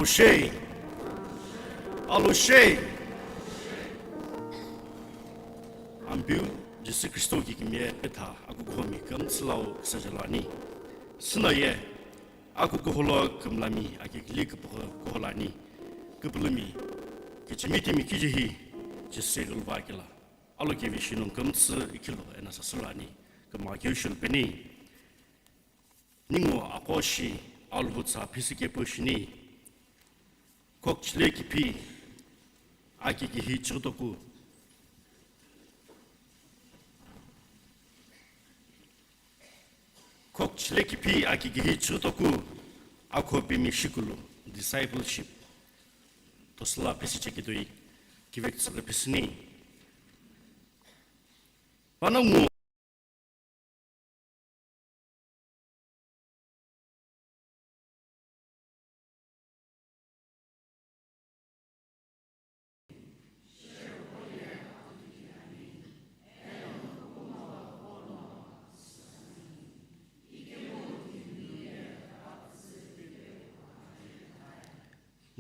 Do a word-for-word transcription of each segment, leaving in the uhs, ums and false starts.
Aloshei. Aloshei. Ampeu Jisü Kristo kikimiye petha akukuhomi kümtsülau ksajalo ani. Sünaye akukuholo kümlami akikili küpüghü kuholo ani. Küpülümi kichimi timi kijehi Jisü gülva kila. Alokevi shinung kümtsü ikhilo ena sasülo ani. Küma keu shilpeni. Ningu aqo shi Alhutsa phisikepu shini. Khokchile kiphi aki kihi chighutoku. Khokchile kiphi aki kihi chighutoku. Akho pimi shikulu, discipleship. Tosla phisi chekidoi kivektsüghi phisini. Panongu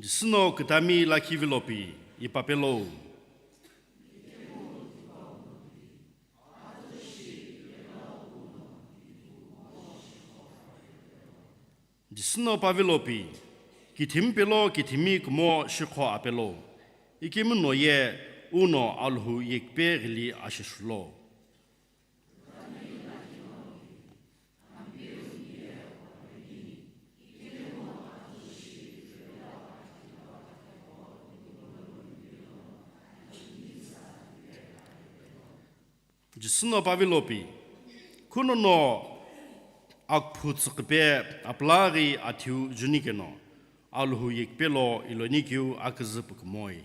Jisü no kütami lakhi vilopi, ipapelo. Jisü no pavilopi, kithimi pelo kithimi kumo shikho apelo, ikemu no ye uno Alhou yekpe ghili ashishülo. Jisü no pavilopi, khunono akphu tsüqhipe apulaghi athiu juni keno, Alhou yekpe lo ilonikeu aküzü pukumoi.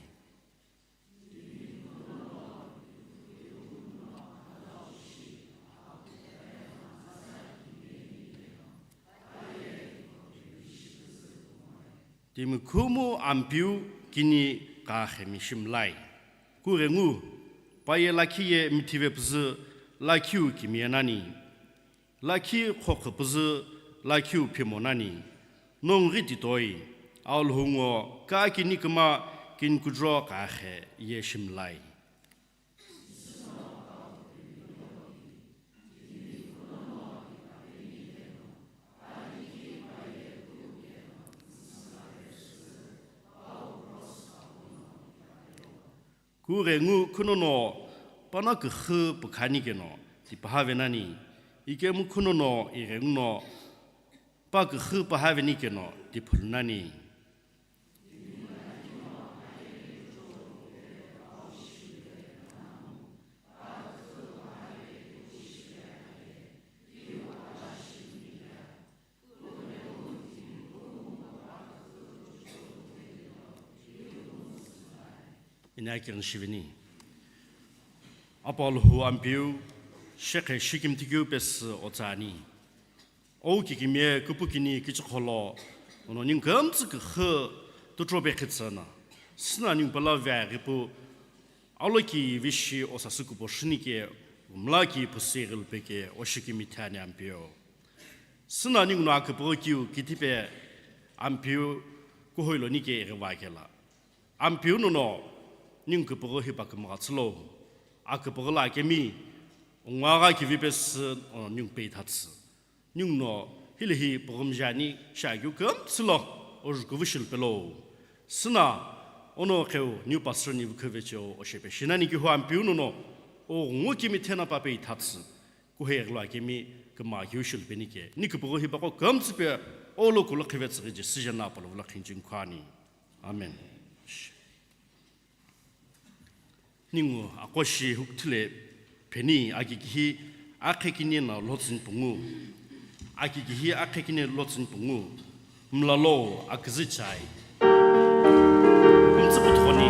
Timi khumu Ampeu kini kaxemi shimlai. Kughengu, paye lakhi ye mithive püzü lakhiu kimiye nani. Lakhi khokhu püzü lakhiu phimo nani. Nonghi titoi, Alhou ngo ka kini küma kini kudro kaxe ye shimlai. Kughengu khunono pano küxü pukhani keno tipaha venani, ikemu khunono ighenguno pa küxü paha veni keno tiphulu nani. Ina kiran shiveni. Apo Alhou Ampeu, shekhe shikimtikeu pesü otsani. Ou kikimiye kupukini kichikholo, ono ningu kümtsü küxü tutrope khitsüna. Süna ningu pala veghipu, aloki vishi osasü kupo shini ke, umlaki pusi ghilpeke, oshikimi thani Ampeu. Süna ningu no aküpüghü kiu kithipe Ampeu kuhoilo nike ighiva kela. Ampeu nono ningu küpüghü hipa kümgha tsülo. Aküpüghü la kemi, ungagha kivi pesü, o, ningu peithatsü. Ningu no hile hi püghümjani shaghiu kümtsülo, ojukuvu shilpelo. Süna, ono kheu, new pastor ni vukhu vecheo, oshepe shinani kihu Ampeu nono, o ngu kimi thena pa peithatsü. Kuheghi lo akemi küma kiu shilpeni ke. Ni küpüghü hipaqo kümtsüpe olo kulo khivetsüghi je sijana apalo vula khinjin khani. Amen. Ningu aqo shi hukthule pheni akikihi akhekini na lotsün pungu. Akikihi akhekini lotsün pungu. Mlalo aküzü chai. Mtsüpüthoni.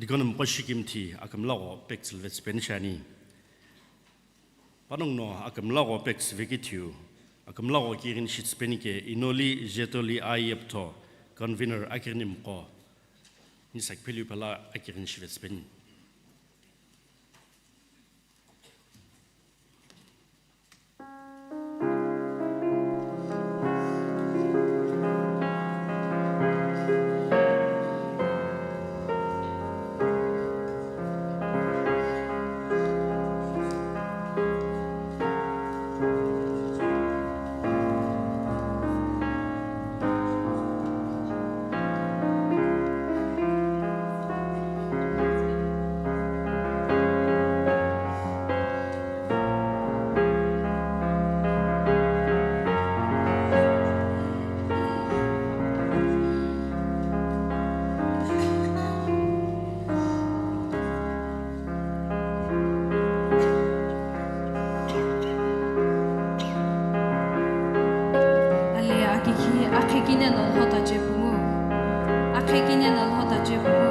Deacon mqo shikimthi akümlagho pektsülvetsüpeni shiani. Panongu no akümlagho pektsüvekithiu, akümlagho kighini shitsüpeni ke Inoli Jetoli Ayeptho, convener akighini mqo. Ni sakpheliu phala akighini shivetsüpeni. Ale akikhi akhekine no lhota chepungu. Akhekine no lhota chepungu.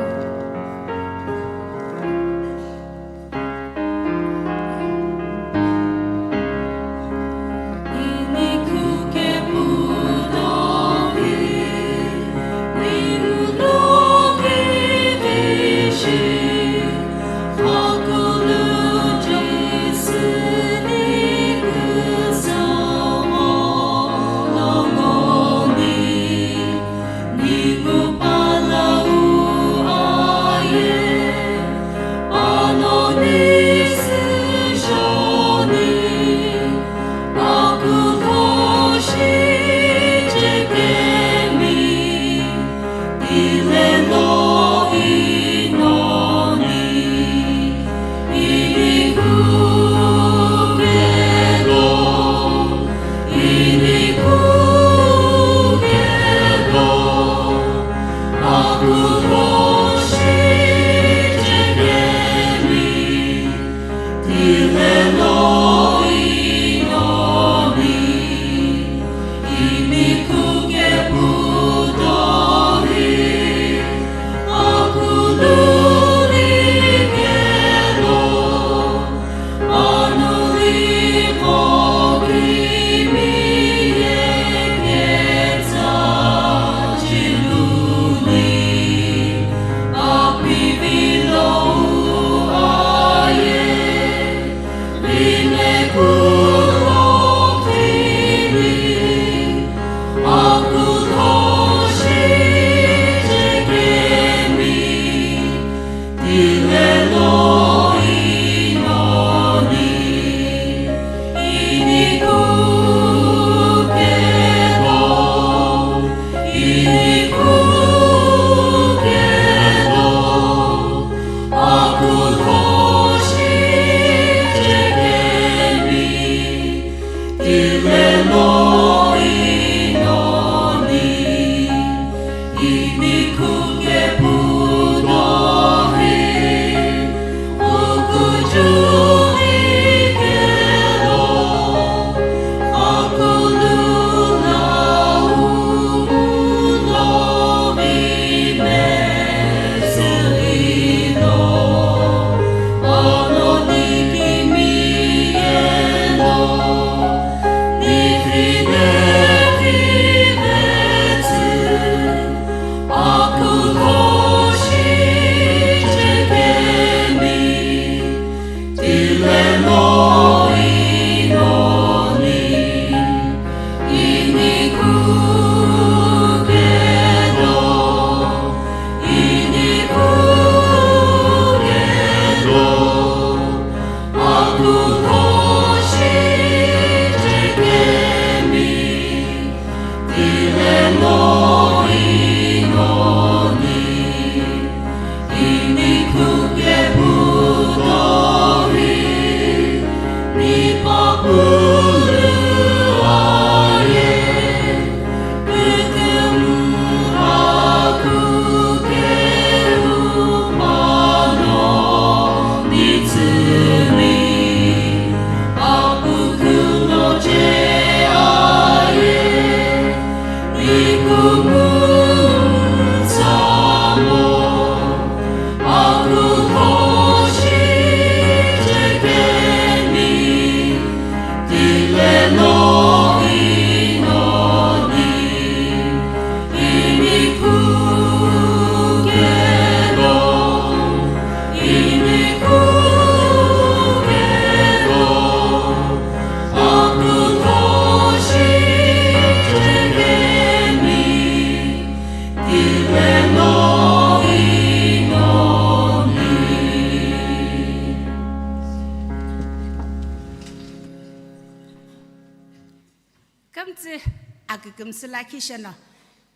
akikümsü lakhi sheno,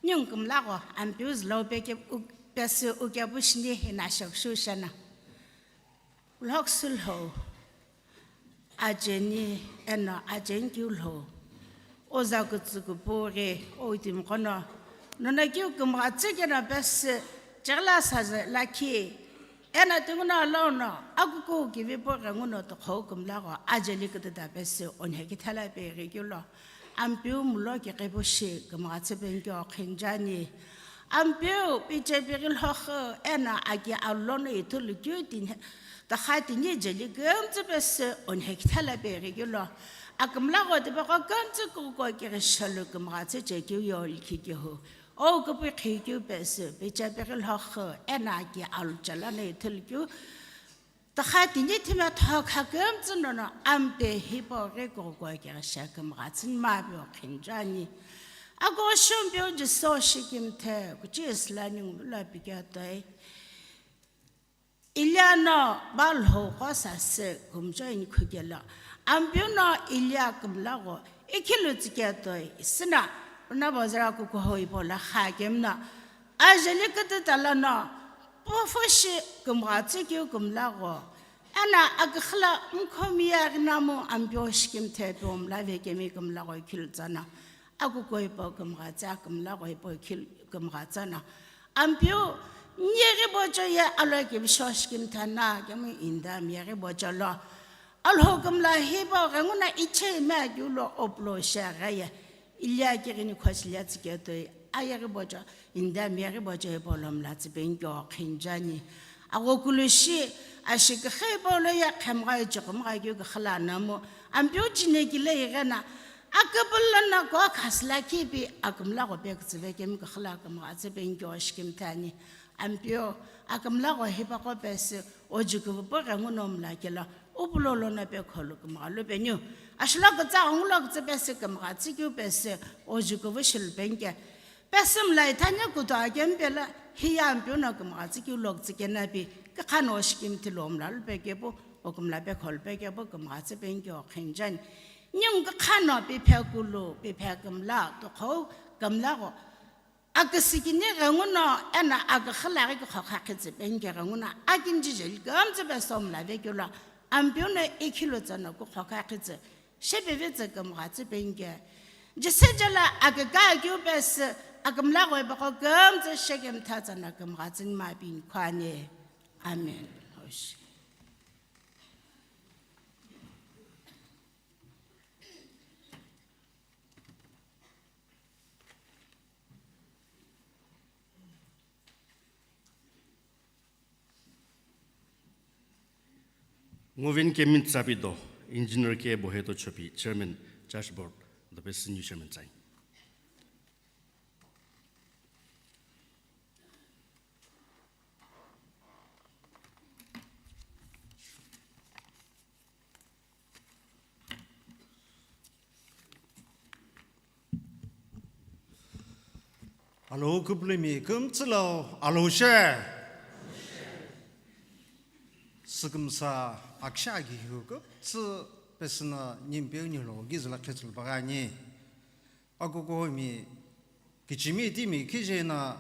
ningu kümlagho Ampeu zülo peke-, u-, pesü ukepu shini hina shokushu sheno. Lhoksu lhou, ajeni eno ajeni keu lhou, oza kütsü küpüghi outimiqo no, nono keu kümgha tsükeno pesü cheghi la saze lakhi, eno tinguno lono akuku kivipu ghenguno tokhou kümlagho ajeli kütüta pesü onhekithala peghi keu lo, Ampeu mulo kiqipu shi kümgha tsüpeni keu khinjani. Ampeu pichepighi lhokhu eno aki alu lono ithulu keu tini, tokha tini jeli kümtsü pesü onhekithala peghi keu lo, akümlagho tipaqo kümtsü kukuo kighi shelu kümgha tsüche keu ye likhi keu hu. Ou küpü khi keu pesü pichepighi lhokhu eno aki alu che lono ithulu keu, tokha tini thime thokha kümtsü nono Ampeu hipau ghi kukuo kighi shi kümgha tsüni mapeu khinjani. Akushou Ampeu Jisü shikimthe kuchi isüla ningu lo piketoi. Ilia no balhou qo sasü kumjo ini khukelo, Ampeu no Ilia kümlagho ikhilu tsüketoi isüna, una bozara kukuhou ipo la kha kemno, ajeli kütüta lono, pufu shi kümgha tsükeu kümlagho, eno aküxü la mkhomi ye aghi namu Ampeu shikimthe pe omla vekemi kümlagho ikhilu tsano, akukuo ipo kümgha tsü, akümlagho ipo ikhilu kümgha tsano. Ampeu, ni yeghi bocho ye alo kibisho shikimthe na kemu indam yeghi bocho lo. Alhou kümla hipau ghenguno ichei me akeu lo opulo shi aghi ye. Ilia kighini khoshi lia tsüketoi, ayeghi bocho, indam yeghi bocho hipau lo mla tsüpeni keu khinjani. Aghokulu shi, ashiküxü hipau lo ye khemgha ichikümgha keu küxü la namu, Ampeu chinekile ighena, aküpülü lono kokhasü lakhi pi akümlagho pe kütsüve kemi küxü la kümgha tsüpeni keu shikimthe ani. Ampeu, akümlagho hipaqo pesü, oju küvüpü ghenguno mla kelo, upulo lono pe kholu kümgha lupeniu. Ashilo kütsa, ongulo kütsü pesü kümgha tsükeu pesü, oju küvü shilupeni ke. Pesü mla ithani kuto akemi pelo, hiye Ampeu no kümgha tsükeu lo kütsü kena pi, kükhano shikimthi lo mla lupe kepu, okümla pe kholu pe kepu kümgha tsüpeni keu khinjani. Ningu kükhano piphe kulu, piphe kümla, tokhou kümlagho. Aküsükini ghenguno, eno aküxü la ghi kikhokha khitsü peni ke ghenguno, akiniji jeli kümtsü pesü omla vekeu lo, Ampeu no ikhilu tsano kukhokha khitsü, shepivitsü kümgha tsüpeni ke. Jisü jelo aküka keu pesü, akümlagho ipaqo kümtsü shekimtha tsano kümgha tsüni mapeni khuani. Amen. Hoshi. Nguveni kemi tsapi do, Engineer K Boheto Chopi, Chairman, Church Board, the best new chairman tsain. Alo küpülümi kümtsü lo alo she. Sükümsa akisha kihiu kümtsü pesü no nimpeu nilo gizüla khetsülu pagani. Akukuhumi kichimi timi khije na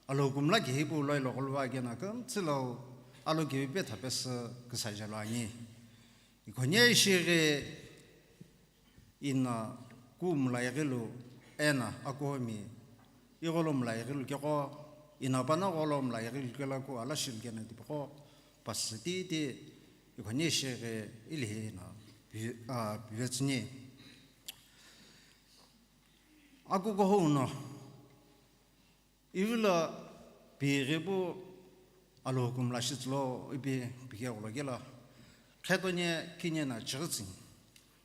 alo kümla kihipu loilo kuluva kena kümtsü lo alo kivi petha pesü küsa jalo ani. Ikhonye shighi ina ku mlai ghilu ena akuhumi igholo mlai ghilu kegho ina pana gholo mlai ghilu kela ku ala shilukena tipaqo pasü titi ikhonye shighi ilihi ina pi-, a, pivetsüni. Akukuhou no, ivilo pighi pu alo kümla shitsülo ipi pighi gholo kelo, khetonye kinye na chighi tsüni,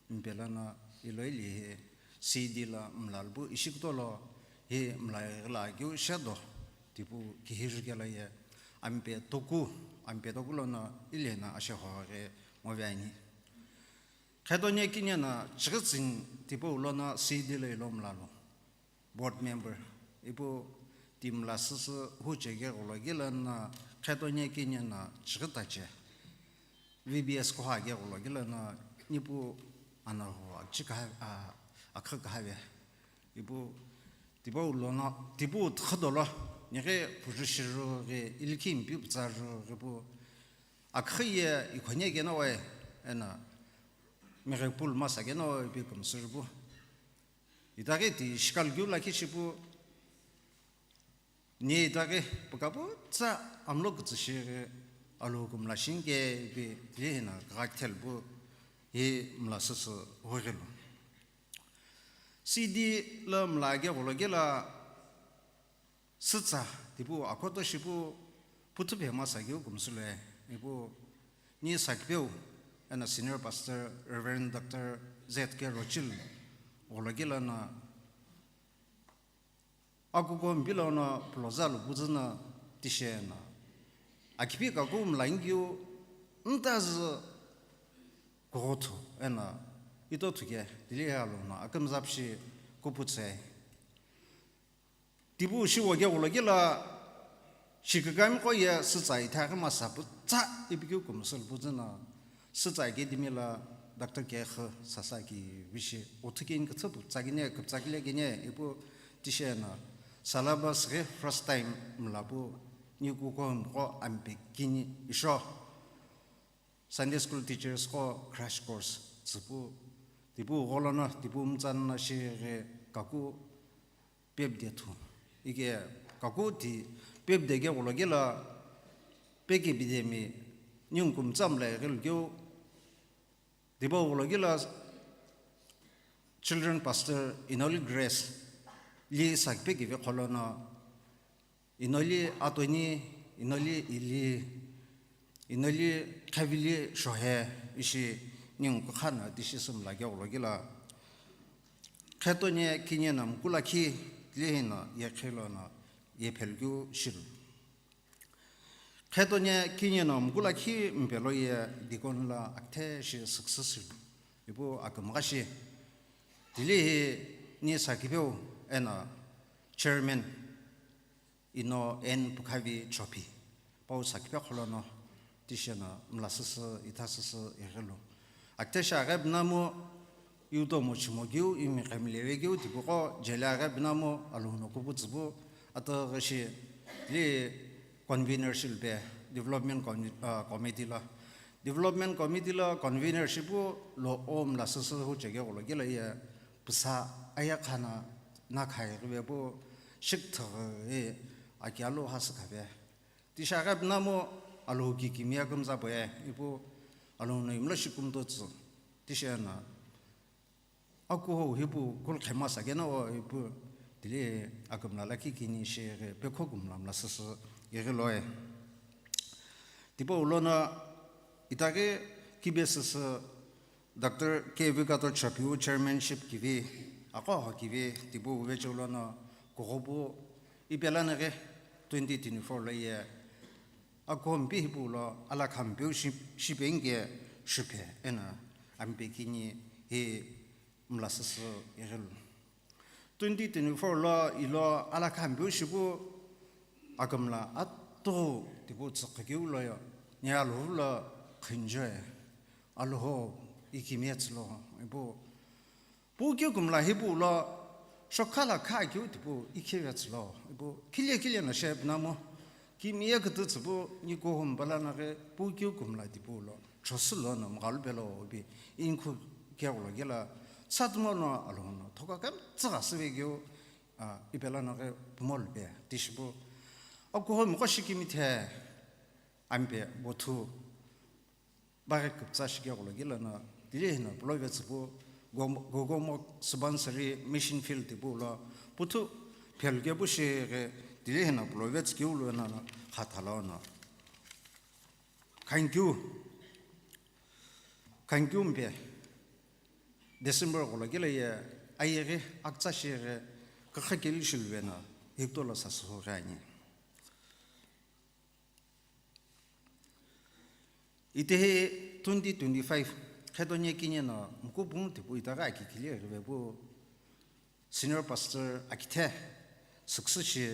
mpelo no ilo ilihi C D lo mlalo pu ishi kutolo hi mlai ghila keu shedo, tipu kihi jukelo ye ampe toku, ampe toku lono ilihi no asheho ghi ngove ani. Khetonye kinye na chighi tsüni tipau lono C D lo ilo mlalo. Board member, ipu team la süsü huche keghulo kelo no khetonye kinye na chighi tache. V B S kuha keghulo kelo no nipu anahu akchi kaha-, a, akha kahave. Ipu tipau lono, tipau tkhüdolo, nighi phujushiru ghi, ilikhi mpi pütsaru ghi pu, akhü ye ikhonye keno we, eno, mighe pul masa keno we ipi kümsüru pu. Itaghi ti shikal keu lakhi shipu, ni itaghi pukaputsa amlo kütsüshi ghi alu kumla shinke ipi, ti hina kagha kithel pu, hi mla süsü hoghilu. C D la mla aghi gholo kela sütsa tipu akoto shipu puthu phema sakeu kümsüle, ipu ni sakipeu eno Senior Pastor Reverend Doctor Z K Rochil gholo kela no akuko mpilo no puloza lo puzü no tishe no akipi kaku mla ngikeu ntazü kughothu eno ito thuke tili alo no akümzapshi kuputsei. Tipu shiwo keghulo kela shikükamiqo ye sütsa ithaghi masa pütsa ipikeu kümsülu puzü no, sütsa academy la Doctor Kekhu sasa kivi shi uthu keni küthü pütsa kini, küpütsa kile kini ipu tishe no, syllabus ghi first time mla pu ni kuko mqo ampe kini isho. Sunday school teachers qo crash course tsüpu, tipu gholo no, tipu mtsa no shi ghi kaku pepde thu. Ike kaku ti pepde keghulo kela pekipidemi ningu kümtsa mla ighilukeu. Tipau gholo kela Children Pastor Inoli Grace li sakipe kivi kholo no, Inoli atoni, Inoli ili, Inoli khavili shohe ishi ningu kukha no tishi sümla keghulo kela. Khetoni kini no mkula khi tili hino ye khelo no ye phelkeu shilu. Khetoni kini no mkula khi mpelo ye deacon la akithe shi success shilu. Ipu akümgha shi. Tili hi ni sakipeu eno chairman Ino N Pukhavi Chopi, pau sakipe kholo no, tishe no mla süsü, itha süsü ighilu. Akithe shi aghi pinamu, iuto mochimo keu, imi qhemileve keu, tipuqo, jeli aghi pinamu, Alhou no kupu tsüpu, ataghi shi, li convener shilupe, development con-, ah, committee lo. Development committee lo convener shipu lo o mla süsü hu cheke gholo kela ye, püsa aya khana, na khai ghive pu, shikthaghi, akialu hasü khave. Tishe aghi pinamu Alhou ki kimiye kümza poye, ipu Alhou no imlo shi kumtotsu. Tishe no akuho hipu kulkhe masa keno o ipu tili akümla lakhi kini shi ghi pekho kümla mla süsü ighiloye. Tipau lono itaghi kibe süsü Doctor K Vikato Chopiu chairmanship kivi, aqo ho kivi, tipu uveche lono kughopu ipelanaghi twenty twenty-four lo ye akompi hipu lo alakhampeu shi-, shipengike shiphe eno ampe kini hi mla süsü ighilu. Twenty twenty-four lo ilo alakhampeu shipu akümla atughu tipu tsüqhükeu loyo, ni Alhou lo khunjoe, Alhou ikimiye tsülo, ipu pukeu kümla hipu lo, shokha la kha keu tipu ikhive tsülo, ipu khile khile no she pinamu, kimiye kütü tsüpu ni kuhu mpala naghi pukeu kümla tipu lo. Chosü lono mghalu pelo ipi inkhu keghulo kela satmo no Alhou no thoka kemtsü gha süve keu, a, ipela naghi pumolu pe tishipu. Akuho mqo shikimi the ampe bothu baghi küpütsa shike gholo kela no tili hino pulo vetsüpu Gom-, Gogomo Subansiri Mission Field tipu lo puthu phelke pu shi ghi tili hino pulo vetsü keu lo no khathalo no. Khankeu, khankeu mpe, December gholo kela ye ayeghi akitsa shighi kükha kelu shiluve no hipto lo sasühoghi ani. Itehi twenty twenty-five khetoni kini no mkupung tipu itaghi aki kile ghive pu Senior Pastor akithe success shi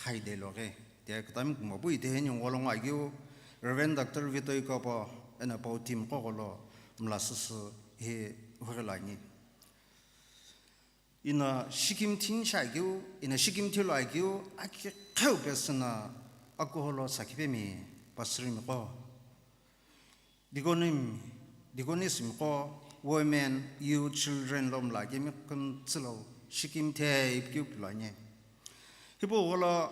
haide loghi. Tiye kütami kumopu itehi ningu gholo ngo agiu Reverend Doctor Vito Ikopo eno pau team qo gholo mla süsü hi hughilo ani. Ino shikimthi shiakeu, ino shikimthi lo akeu, aki kheu pesüna akuholo sakipemi pastor miqo. Deaconim, deaconess miqo, women, youth, children lo mla kemi kümtsülo shikimthi ipikeu pilo ani. Hipau gholo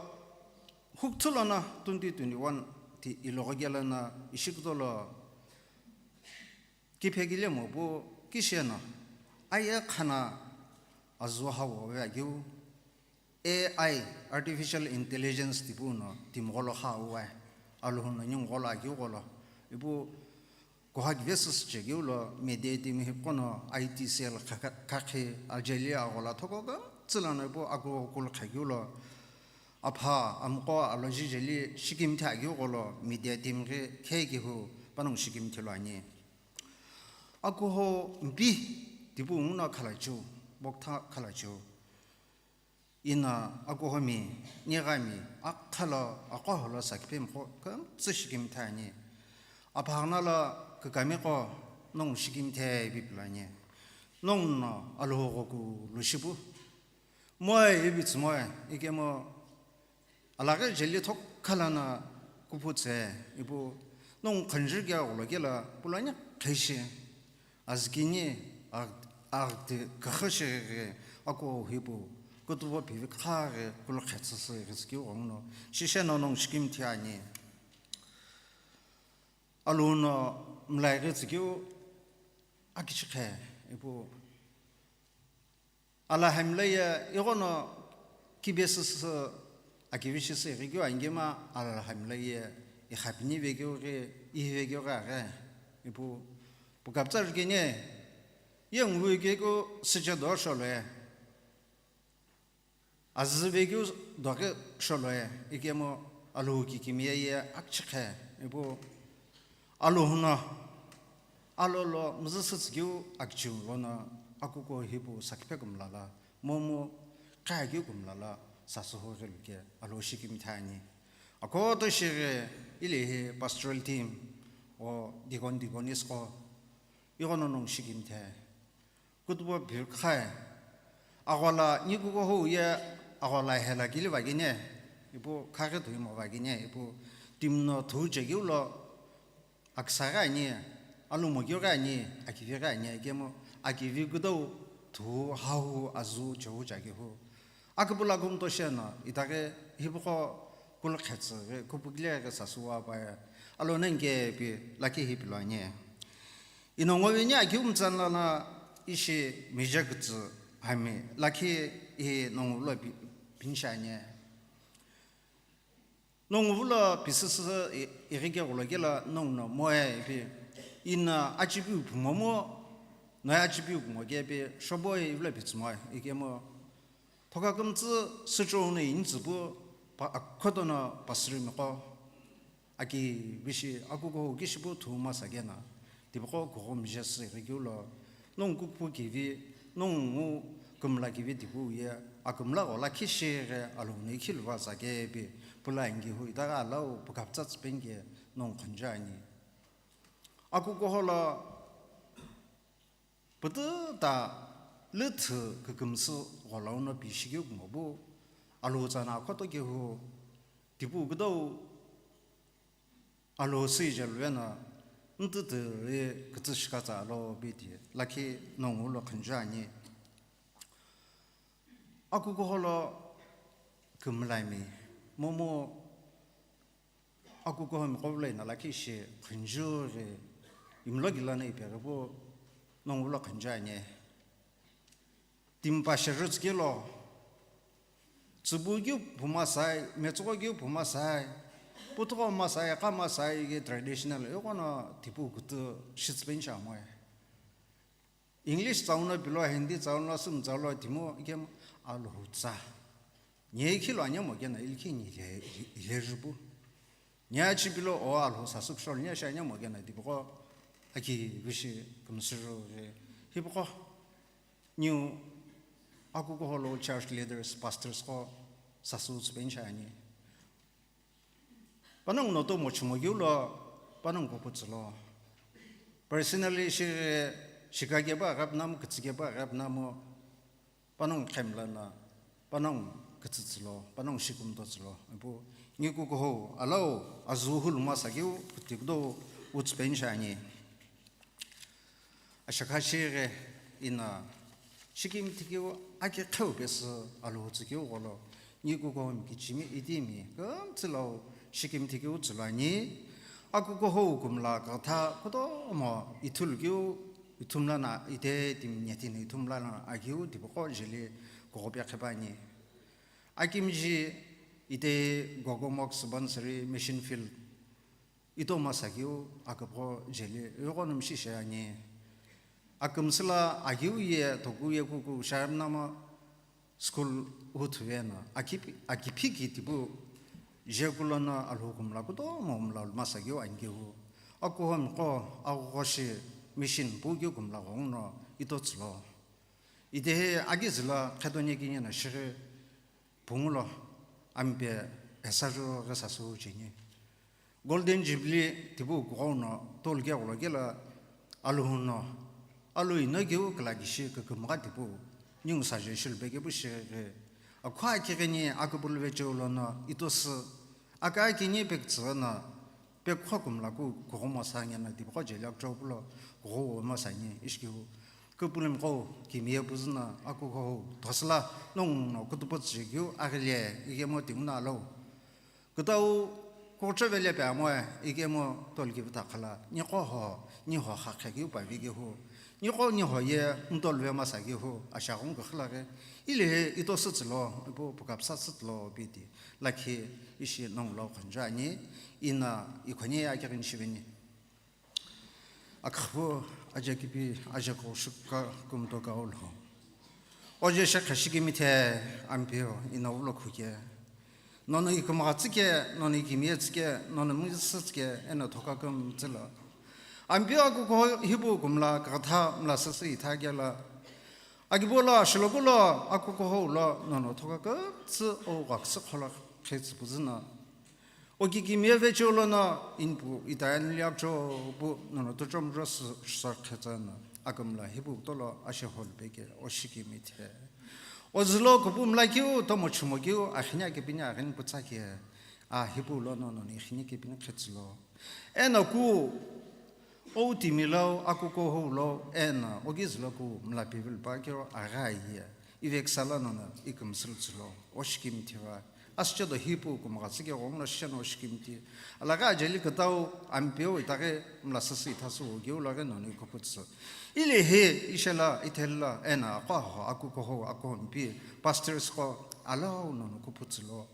hukthulana twenty twenty-one ti ilogho gelana ishikutolo kiphe kile mopu kisheno aye khana azu hawo ve akeu. A I, artificial intelligence tipu no timi gholo kha uwae, Alhou no ningu gholo akeu gholo. Ipu kuhak vesus chekeu lo media timi hipqo no I T cell khakhi ajeli aghola thoko kümtsüla no ipu akukulu khakeu lo apha amqo aloji jeli shikimthi akeu gholo media timi ghi khe kehu panongu shikimthi lo ani. Akuho mpi tipu nguno khalachiu, boktha khalachiu. Ino akuhomi, nighami, akhalo, aqoholo sakipemi qo kümtsü shikimthi ani. Aphagna lo kükami qo nongu shikimthi ipi pilo ani. Nongu no Alhou ghoku lo shipu. Moe ipi tsü moe, ikemu alaghi jeli thokhala no kuphu tse, ipu nongu khunju kea gholo kela pulani kheshi. Azükini agh-, aghti khakhashighi akuo hipu kutuvo pivi khaghi kulukhe tsüsüghi tsükeu ghonguno, shisheno nongu shikimthi ani. Alhou no mlaighi tsükeu akichikhe ipu Alhamdulillah, ighono kibesüsü akivishisü ighikeu angema, Alhamdulillah, ikhapini vekeu ghi, ihi vekeu ghi aghi, ipu, pukaptsarükene, ye nguvi keku süche do sholoe, azü vekeu do ghi sholoe, ikemu Alhou kikimiye ye akichikhe, ipu, Alhou no, alolo müzüsü tsükeu akichiu lono akuko hipu sakiphe kümla la, momu kha akeu kümla la, sasüho ghi luke, Alhou shikimthi ani. Akoto shighi ilehi pastoral team, o deacon deaconess qo, ighono nongu shikimthi. Kutubo phikhae, aghola nikuko hou ye aghola hela kili vakine, ipu khaghi thuimo vakine, ipu timi no thu chekeu lo aksa ghi ani, alumo keu ghi ani, akivi ghi ani, ikemu akivi kudau thu hahu azu cheu chakehu. Akupula kumto sheno, itaghi hipqo kulukhe tsü ghi, kupukile ghi sasüwa paye, alo nengke pi lakhi hipilo ani. Ino ngo vini akeu mtsanla na ishi mije kütsü hami lakhi ihi nongu lo pi-, pinisha ani. Nongu vulo pisüsü i-, ighike gholo kela nongu no moe ipi ino achipiu pumomo, noe achipiu pumo kepi shobo ivulo pitsümoe, ikemu thoka kümtsü süchou no initsüpu pa-, akhoto no pastor miqo. Aki bishi akuko kishipu thuma sakena, tipaqo kughumije sü ighikeu lo, nongu kukuphu kivi, nongu kümla kivi tipu ye, akümla ghola kishi ghi Alhou no ikhiluva sakepi, pula ingi hu itaghi alau pukaptsatsi penke nongu khunju ani. Akuko holo, Pütüta lüthü kükümsü gholauno pishikeu kumopu, Alhou tsana akhoto kehu tipu küdau Alhou süijeluveno ntütüghi kütsü shikatsa alo piti lakhi nongu lo khunju ani. Akuko holo kümlami momu Akuko miqo vula ina lakhi shi khunju ghi imlo gilana ipeghi pu nongu lo khunju ani. Timi pa shirütsü kelo, tsübu keu phuma sai, metsüqo keu phuma sai, puthugho ma sai, kha ma sai, ye traditional, ighono tipu kutu shitsüpeni shi amoe. English tsau no pilo, Hindi tsau no, Sum tsau lo timo, ikemu Alhou tsa. Nye ikhilo anyamo kena, ilikhi nye ile, ile, ile jupu. Nye achi pilo, o Alhou sasü kushol, nye ashi anyamo kena, tipaqo aki vishi kümsüru ghi. Hipaqo, new akuko holo church leaders, pastors qo sasü tsüpeni shi ani. Panongu no tomo chumokeu lo, panongu kukutsü lo. Personally, shi, shikha kepu aghi pünamu, kütsü kepu aghi pünamu, Panongu khemla na, panongu kütsütsü lo, panongu shikimtotsu lo, ipu, nikukuhou, alau, azuhu lumasa kiu, kutikudo, utsupeni shani. Ashakha shighe ina, shikimthi kiu, aki kheu pesü, alu hutsu kiu golo, nikukuhou mi kichimi, itimi, kümtsü lau, shikimthi kiu tsulani, akukuhou kumla katha, kutomo, ithulu kiu, ithumla na ite timi nyetini ithumla na agiu tipaqo jeli kughopia qhepani. Akimiji ite Gogomox Subansiri Mission Field ito masa kiu akapqo jeli yoqo numshi sheani. Akümsüla agiu ye toku ye kuku shayamnama school huthuve na, akipi-, akiphiki tipu jekulono alhou kumla kutomo mla lumasa kiu angiu. Akuhomiqo, aghoshi mission pu kiu kumla ghongno ito tsülo. Itehi agizüla khetonye kinye na shighi pungulo ampe esaju ghi sasu cheni. Golden Jubilee tipu kughou no tolkeghulo kela alhou no, alhou ino keu kila kishi kükümgha tipu ningu saje shilupe kepu shighi. Akhua kighini akupulu vecheu lono itosü, aka kini pektsü no pekukho kumla ku kughomo sangena tipaqo jeli akutho pulo kughomo sangi ishikeu. Kupulumqo kimiye puzü no akukuhou thosüla nongu no kutupo tsüjekeu aghile ikemu tinguno alou. Kütau kuchevele pe amoe, ikemu tolki vüta khala, niqo ho, niho khakhe kiu pavi kihu, niqo niho ye mtolve masa kihu, ashaghungu khilaghi, ilehi ito sütsülo, ipu pukapsa sütsülo piti, lakhi ishi nongu lo khonjani, ina ikhoni akighin shiveni. Akhaphu ajakipi ajako shukha kumto kaulo. Oje shekha shikimithe Ampeu ina ulo khuke. Nono ikimgha tsike, nono ikimiye tsike, nono mungisi tsike, eno thoka kümtsülo. Ampeu akukuhou hipu kumla katha mla süsü itha kela. Akipulo, shilokulo, akukuhoulo, nono thoka kümtsü o ghaksü khola khetsü puzüno. Okikimiye vecheu lono inpu itayani liakcho pu nono tuchomro sü-, sürkhetsü no akümla hipu tolo ashe hol peke oshikimithe. Ozülo kupumla kiu tomo chumo kiu akhini akipini aghini putsa ke a hipu lono nono ikhini kipini khetsülo. Eno ku o timi lo, akukuhou lo, eno, ogizü lo ku mla pivil pa kiro agha ye, iveksa la nono, ikümsültsü lo, oshikimthi va, asüche do hipu kumgha tsike ghonglo shisheno oshikimthi, alaghi ajeli kütau, Ampeu itaghi mla süsü ithasu ogiu laghi nono ikuputsü. Ilehi, ishela, ithella, eno, aqo aho, akukuhou, akuhou mpi, pastors qo, alau nono kuputsü lo.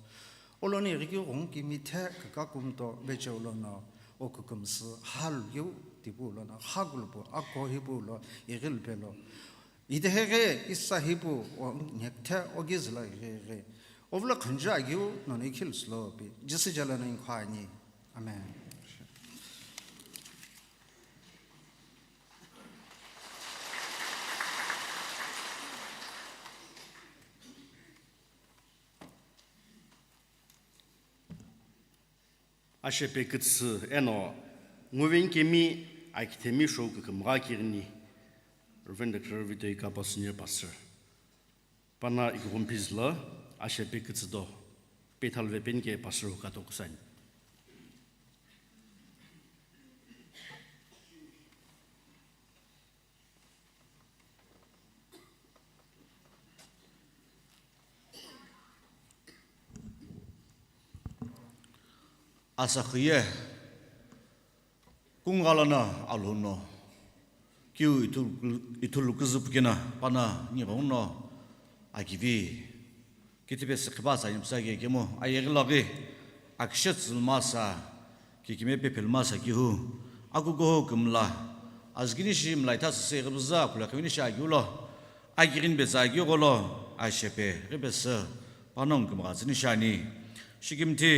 Oloni ighikeu ghungu kimithe kaka kumto vecheu lono, o kükümsü halu keu tipu lono, hakulupu, ako hipu lo, ighilpe lo. Iteheghe, isa hipu, o nyekthe, ogizüla igheghe. Ovula khunju agiu, nono ikhilsü lo pi, Jisü jalono inkhwani. Amen. Ashepe kütsü eno, Nguveni kemi akithemi show kükümgha kighini, Reverend Doctor Vitoika Pastor. Pana ikughumphizülo, ashepe kütsü do, pethalu vepeni ke Pastor Hukato kusani. Asakhiye, kunghalana alhou no, kiu ithulu, ithulu küzü pukena pana nighongno akivi. Kitipesi qhipa sa nimsa ke kemu, ayeghi laghi, akishe tsü masa, kikime pephel masa kihu, akukuhou kümla, azükini shi mlaitha süsü eghibuza, kula khivini shi agiulo, akighini betsa agiugholo, ashepe, ghibesü, panongu kümgha tsüni shani. Shikimthi,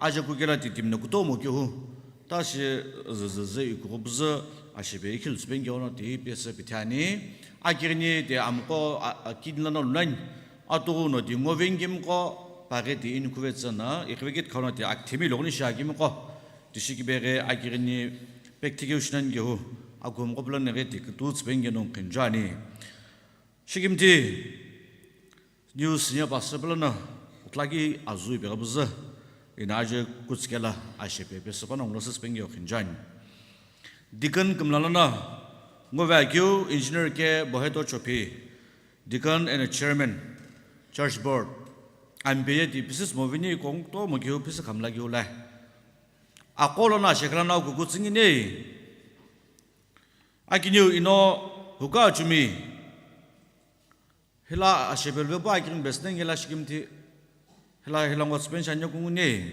aja kukela titimi no kutomo kihu, Tashi züzüzü ikughupuzü ashipe ikhilütsü pengeo no ti pesü pithiani. Akighini ti amqo a-, akini lono lunani. Atughu no ti ngo vengimqo paghi ti inikuvetsü na, ikhivekit khau no ti akithemi loghuni shi akimqo. Tishi kibeghi akighini pekthikeu shinani kehu. Akuhumqo pulani ghi ti kütütsü pengeno nqhinjuani. Shikimthi, New senior pastor pelo no utlaki azui pegha püzü ina aje kutskela ashepe pe süpa no nglo sü spengio khinjan. Deacon kümla lono ngovakeu engineer ke Boheto Chophi, Deacon and Chairman, Church Board, ampe ye ti pieces movini kongto mo keu pieces khamla keu lai. Akolo na shekla na kuku tsingine. Akiniu ino huka chumi. Hila ashepelve pa akiring besneng hila shikimthi. Hila hila ngot spen shanyo kunguni.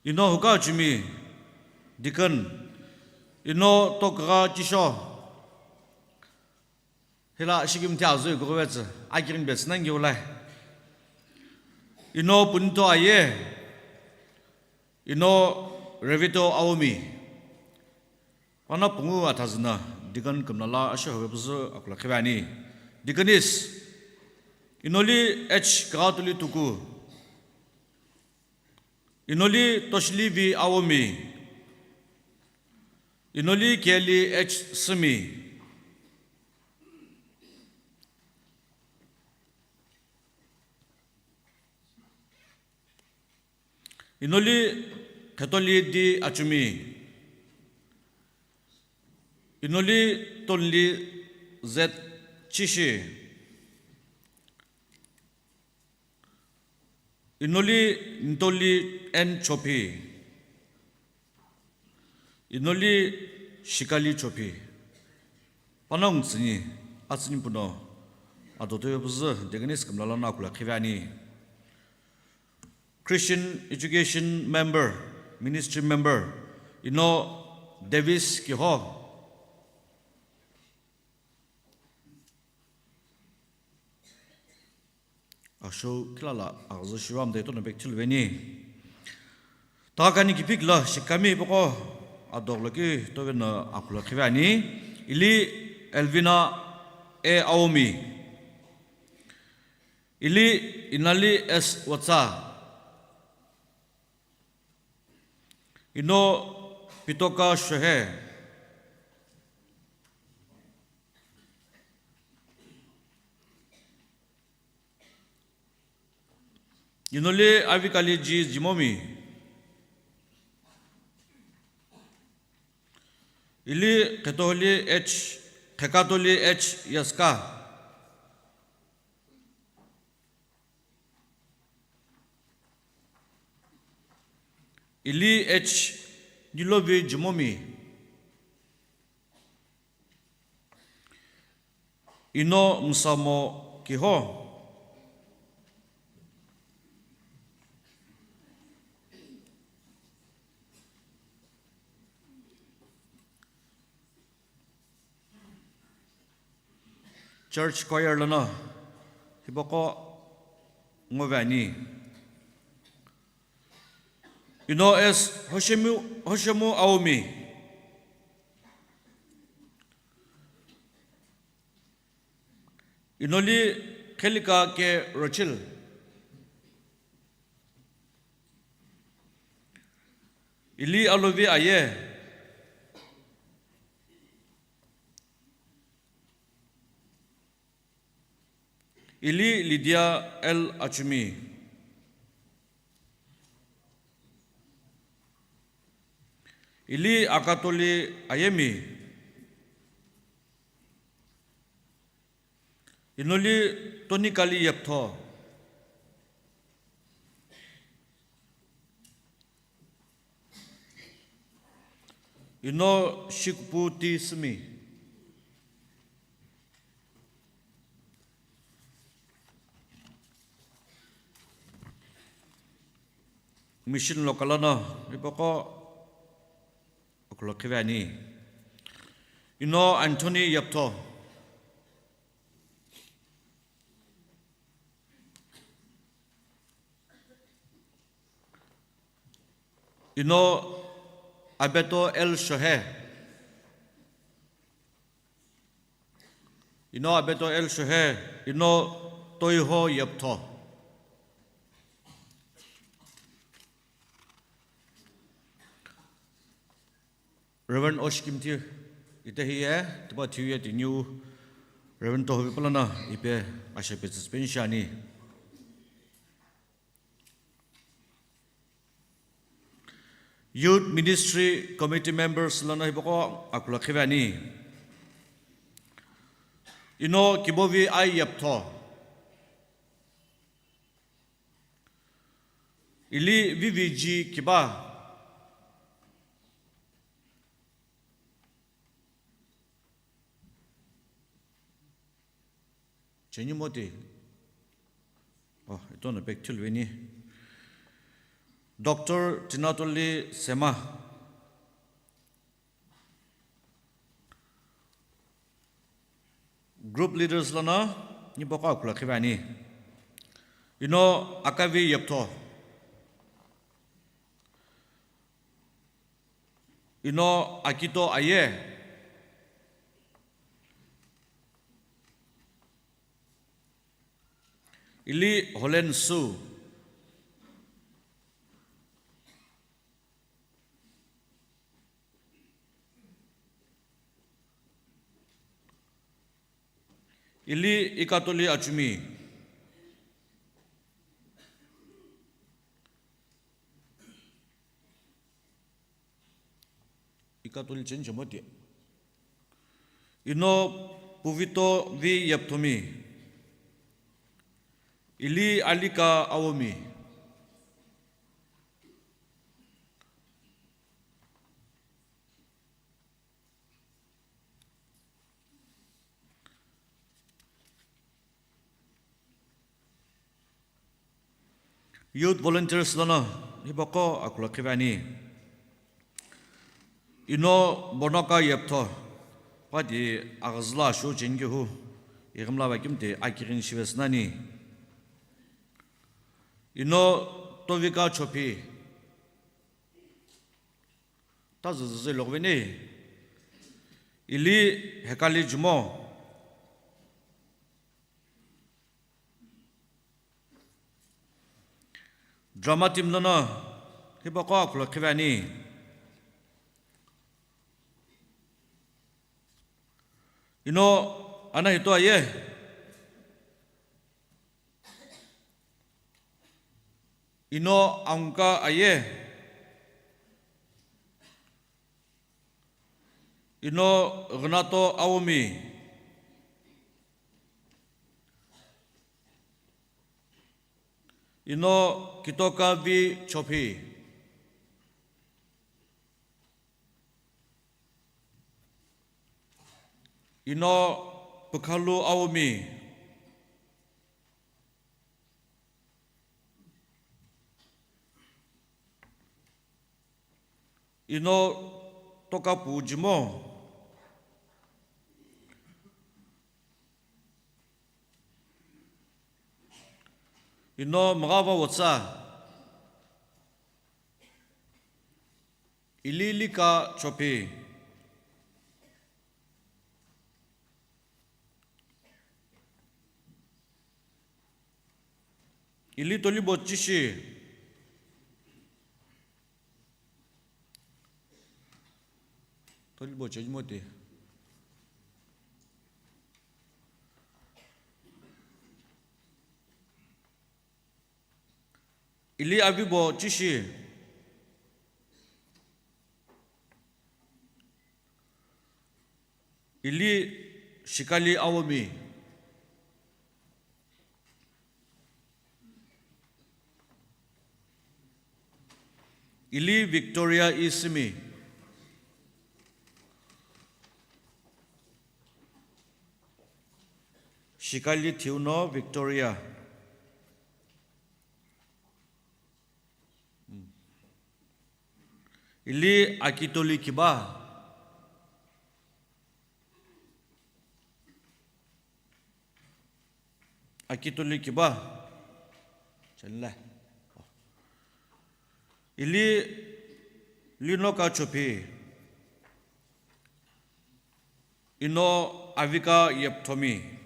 Ino huka chumi. Deacon. Ino tokra chisho. Hila shikimthi azui kukuvetsu. Akiring besneng yulai. Ino punito aye. Ino Revito Aomi. Pana pungu athazüna Deacon kümla la asho hove püzü akula khive ani. Deaconess. Inoli H Kaghatuli Tuku. Inoli Toshili V Aomi. Inoli Kelly H Simi. Inoli Khetoli D Achumi. Inoli Tonli Z Chishi. Inoli Ntoli N Chophi. Inoli Shikali Chophi. Panongu tsüni, atsüni puno, adotoyo püzü, Deaconess kümla lono akula khive ani. Christian Education Member, Ministry Member, ino Davis Kiho. Asho kilala agzü shivam de tono bek thilveni. Takani kipik la shikami boko adoglo ki tovena akula khive ani. Ili Elvina A Aomi. Ili Inali S Watsa. Ino Pitoka Shohe. Inoli Avikali G Jimomi. Ili Khetoli H, Khekatoli H Yaska. Ili H Nilovi Jimomi. Ino Msamo Kiho. Church choir lono hipaqo ngove ani. Ino S Hoshemu, Hoshemu Aomi. Inoli Khelika ke Rochil. Ili Alovi Aye. Ili Lydia L Achumi. Ili Akatoli Ayemi. Inoli Tonikali Yeptho. Ino Shikupu T Simi. Mission local lono ipaqo okulokhive ani. Ino Anthony Yeptho. Ino Abeto L Shohe. Ino Abeto L Shohe, ino Toiho Yeptho. Reverend Oshkimthi, ite hiye, tipa thiye tiniu Reverend Tohovi palana ipi ashepe tsüsüpeni shiani. Youth Ministry Committee members lono hipaqo akhulokhive ani. Ino Kibovi Ai Yeptho. Ili V V G Kiba. Chenimoti. Oh, ito no pek thilveni. Doctor Tinatoli Sema. Group leaders lono nipa qo akhulokhive ani. Ino Akavi Yeptho. Ino Akito Aye. Ili Holen Su. Ili Ikatoli Achumi. Ikatoli chenjemoti. Ino Puvito Vi Yepthomi. Ili Alika Awomi. Youth volunteers lono hipaqo akhulokhive ani. Ino Bonoka Yeptho, padi aghazüla ashu chengihu, ighimla vakimti akirin shivesnani. Ino Tovika Chophi, tazü züzü logveni. Ili Hekali Jumo. Drama team lono hipaqo akhulokhive ani. Ino Anahito Aye. Ino Angka Aye. Ino Renato Awomi. Ino Kitoka Vi Chophi. Ino Pukhalu Awomi. Ino Tokapu Jimo. Ino Mghava Wotsa. Ili Lika Chophi. Ili Tolibo Chishi. Tolibo Chejmoti. Ili Avibo Chishi. Ili Shikali Awomi. Ili Victoria Isimi. Shikali Thiuno Victoria. Ili Akitoli Kiba. Akitoli Kiba. Chenle. Ili Linoka Chophi. Ino Avika Yepthomi.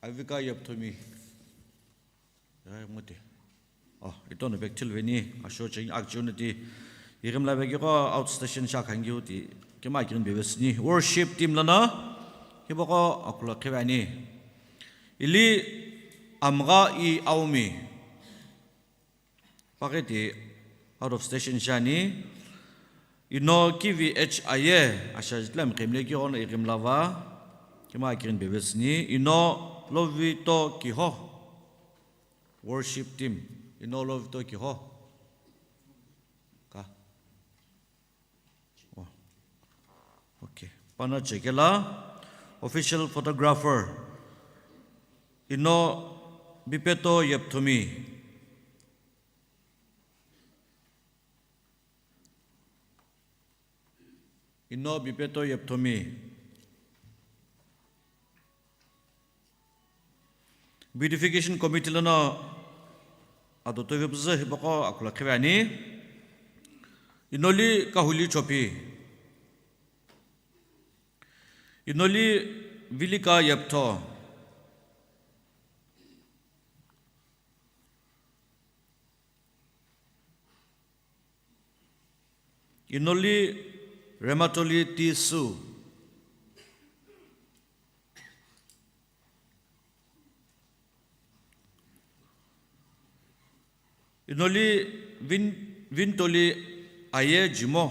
Avika Yepthomi. Ai, ngote. Oh, itono back thilu veni, asho cheng ak cheu nati. Irim la veki ko outstation sha khangi uti, kima kirin bevesni. Worship team lana, hiboko akula khevani. Ili amga i aumi. Paketi out of station shani. Ino K V H aye, asha jitlam kemle ki ono irim lava. Kima kirin bevesni. Ino lovito kiho. Worship team. Ino lovito kiho. Ka. Oh. Okay. Pana chekela. Official photographer. Ino bipeto yepthomi. Ino bipeto yepthomi. Beautification committee lono adoto vepzü hipoko akula khevani. Inoli kahuli chopi. Inoli vilika yeptho. Inoli rematoli tisu. Inoli vin, vintoli aye jimo.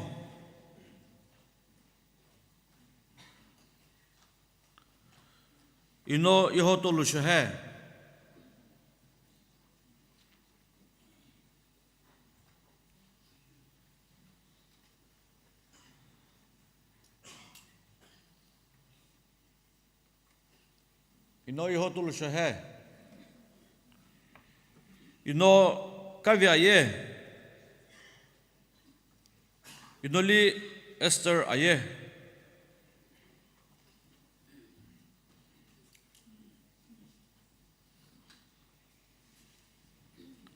Ino iho tolu shohe. Ino iho tulu shohe. Ino Kavi aye. Inoli Esther aye.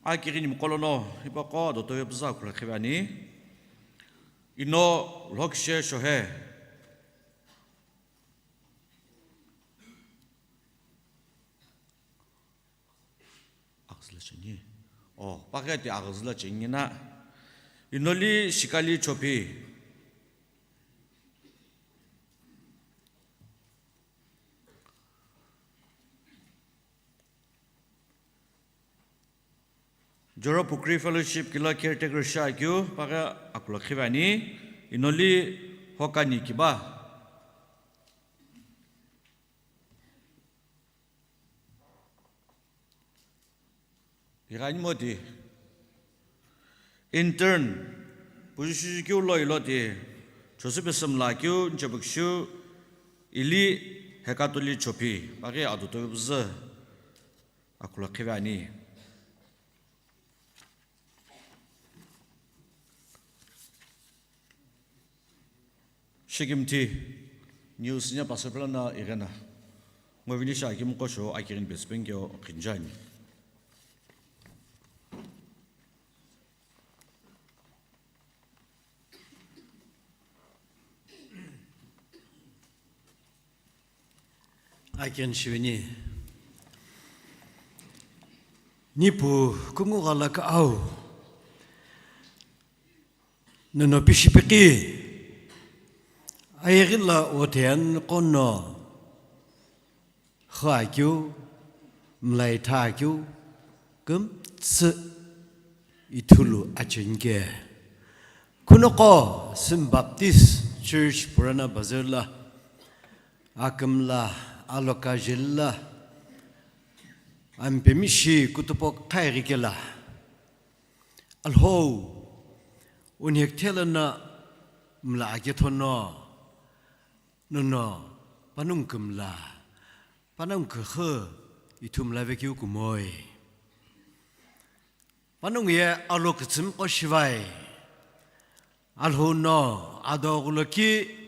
Akighini mqolono, hipaqo adoto ye püzü akhula khivani. Ino lhokishe shohe. Aghüzüla cheni. O, pagheti aghüzüla cheni na. Inoli shikali chopi. Joro Pukri Fellowship kila caretaker shi akeu, paghi akula khivani, inoli hokani kiba. Ighani moti. Intern, puju shiju keu lo ilo ti, chosu pesü mla keu, nchepukishu, ili hekatoli chopi, paghi adoto püzü, akula khivani. Shikimthi, New Senior Pastor Pelana Irena. Ngo vini sha kimqo sho akirin bespengyo khinjani. Aken shiveni. Nipu kungu ghala ka au. Nono pishipiki. Ayeghi la otean kono. Kha keu, mlai tha keu, kümtsü ithulu achenike. Kunoqo Sim Baptist Church Purana Bazar la, akümla, aloka jeli la, ampemishi kutupo khaighi kela. Alhou, unhekthela na mla akethono, nono, panongu kümla, panongu küxü, ithumla vekeu kumoi. Panongu ye alo kütsümqo shivai. Alhou no, adoghulo ki,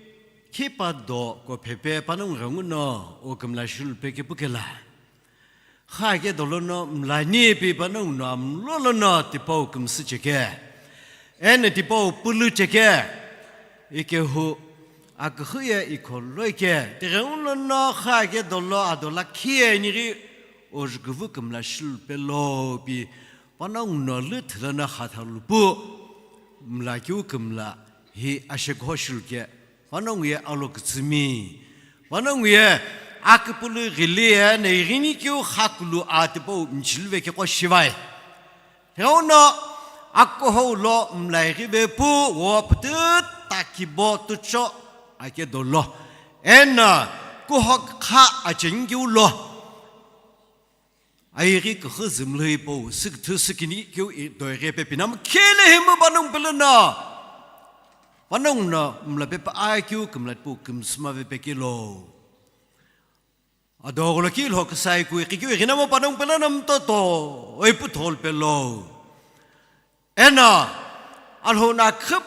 khipa do ko phepe panongu ghenguno, o kümla shilpe kepukela. Kha ke dolono mlani pi panongu no amlo lono tipau kümsü cheke. Eno tipau pulu cheke. Ikehu aküxü ye ikholoi ke. Tighengu lono kha ke dolo adola khie nighi ojükuvu kümla shilpe lo pi Panongu no lüthü lono khatha lupu, mla keu kümla hi ashekho shiluke, panongu ye alo kütsümi, panongu ye aküpülü ghili ye neighi ni keu khakulu atipo mchilve ke ko shivai. Heuno akuhou lo mla ighi vepu wo pütüta kibo tucho ake dolo. Eno kuhok kha achengeu lo. Aighi küxü zümlü hipau, süküthü sükini keu i doighi pepi namu khele himu panongu pelo no. Panongu no mla pepe akeu kümla pu kümsüma vepe kelo. Adogolo ki lho küsai kui kikeu ighi namu panongu pelo no mtoto, oi pu thol pelo. Eno, alhona khüp